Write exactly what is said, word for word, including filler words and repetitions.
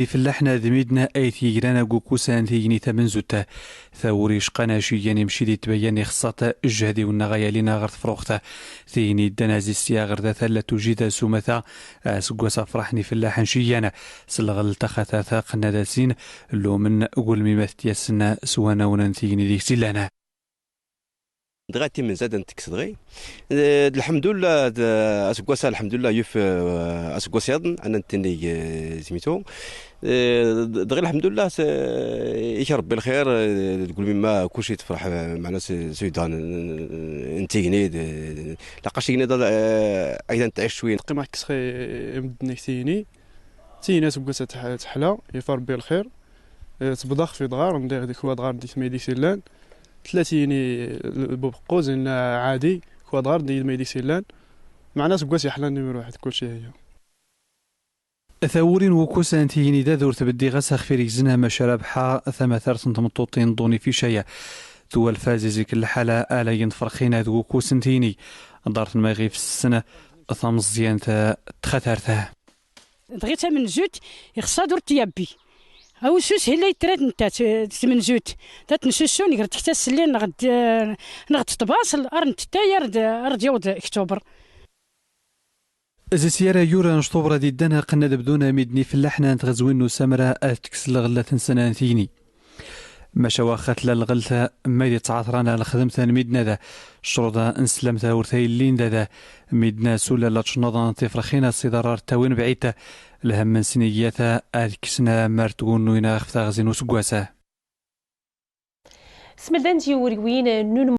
Ifellaḥen d midden ay t-yegran ag ukusan tigni tamenzut. Tawuri cqan aciyyan imci di tbayyan ixṣṣat jjehd iwenna ɣa yalin ɣer tefruxt. Tigni ddan aziz sya ɣer da talla tujid s umata. Aseggas afraḥen ifellaḥen ciyyan s lɣel taxatat qennad asin lumen gulmi ma t-yassen s wanawen n tigni deg-s illan. Dɣa timenzad n tekkes dɣi. Eh, d lḥemdullah, d, aseggas-a, lḥemdullah, yuf, eh, aseggas yaḍen, ana ntenni, eh, zmito. Eh, d-, dɣi lḥemdullah, s-, eh, ik Rebbi lxir, eh, deg ulmi ma kulci tefreḥ, eh, meɛna s-, s uyeddɣan n, n tigni, d-, laqac tigni d, eh, ayda n tɛic cwiya. Qqimeɣ kkseɣ i, i medden ak tigni. Tigni aseggas-a teḥ-, teḥla, yaf Rebbi lxir. Eh, tebḍa xef idɣar, ndiɣ di kwadɣar di tmaydit illan. Tella tigni, eh, bubeqquz, inna ɛadi, kwadɣar di tmaydit illan. Meɛna aseggas yeḥlan numéro waḥed, kulci haya. Tawuri n wukusan tigni d ad ur tbeddi ɣas axf irgzen amac rabḥa tamatart n tmeṭṭuṭin ḍuni fi caya. Twalfa zizik lḥala alay n tferxin ad wukus n tigni. Ḍart n ma ɣif ssen tameẓẓyant txatart. Dɣi tamenzut, ixṣṣa-d ur t-yabbi. Awsus hilla yettrad netta t-, tmenzut. Da tnsusun, ger tekta sellin neɣ d-, neɣ d tbaṣel, ar ntettay, ar d-, ar d-yawḍ Oktuber. Zis yara yura n cṭubra di ddan aqen ad bdun midden ifellaḥen n tɣezwin n usamra ad tekkes lɣellat n sana n tigni. Maca waxat la lɣelta ma di ttɛaṭran a lxedmta n midden ad ccruḍa n slamta ur tayllin d ad midden a sula la tcnaḍan tifrxin a siḍarar tawin bɛid lhem n snigiyata ad kksen amar tgunnuyn ɣef taɣzi n useggas. Smeldan tiwriwin n